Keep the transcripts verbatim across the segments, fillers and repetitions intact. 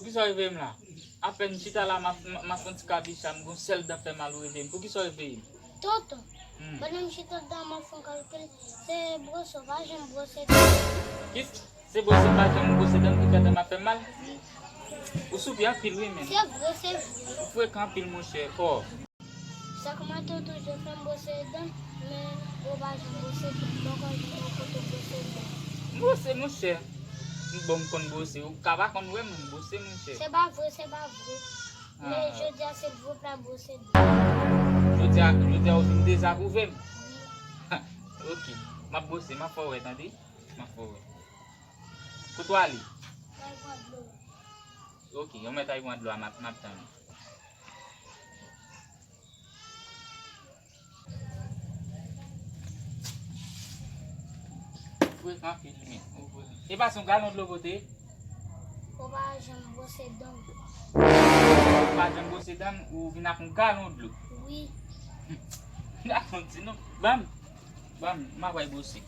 Poukisa w reveye m la? Apèn m chita la, m ap, m ap, m ap fè yon ti kabicha, m gon sèl dan fè mal, ou reveye m. Poukisa w reveye m? Tonton, hmm, pandan m chita dan m ap fè yon kalkil, se bwose w pa janm bwose dan. Kit, se bwose m pa janm bwose dan m ki fè dan m ap fè m mal? Wi. Ou soupi anpil wi, menm. Se vre, se vre. Ou frekan anpil, monchè. Oh. Sa kòmanse w toujou fè m bwose dan, men ou pa janm bwose dan. M poko janm wè w kote w bwose dan. M bwose, monchè. M bon, m konn bwose. Ou ka pa konn wè m, m bwose, monchè. Se pa vre, se pa vre. Men jodi a se vre w pa bwose dan. Jodi a, jodi a ou vin dezapwouve m? Wi. Ok. M ap bwose, m ap fè w wè, tande? M ap fè w wè. Kote w ale? M al pran dlo. Ok, ou mèt al pran dlo a, m ap, m ap tann ou. Frekan anpil, men. Ou frekan. E pa se yon galon dlo pote? Ou pa janm bwose dan w. Ou pa janm bwose dan m, ou vin ak yon galon dlo? Wi. Vin ak yon ti non. Ban m. Ban m, m ap al bwose.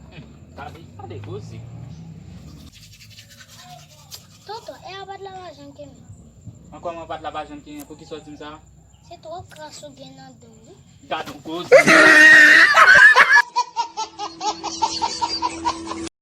Hmm, gade, gade koze. Tonton, e a pat la pa janm kenbe? Ankò, men a pat la pa janm kenbe, poukisa w di m sa? Se twòp kras ou gen nan dan w, wi. Gade yon koze.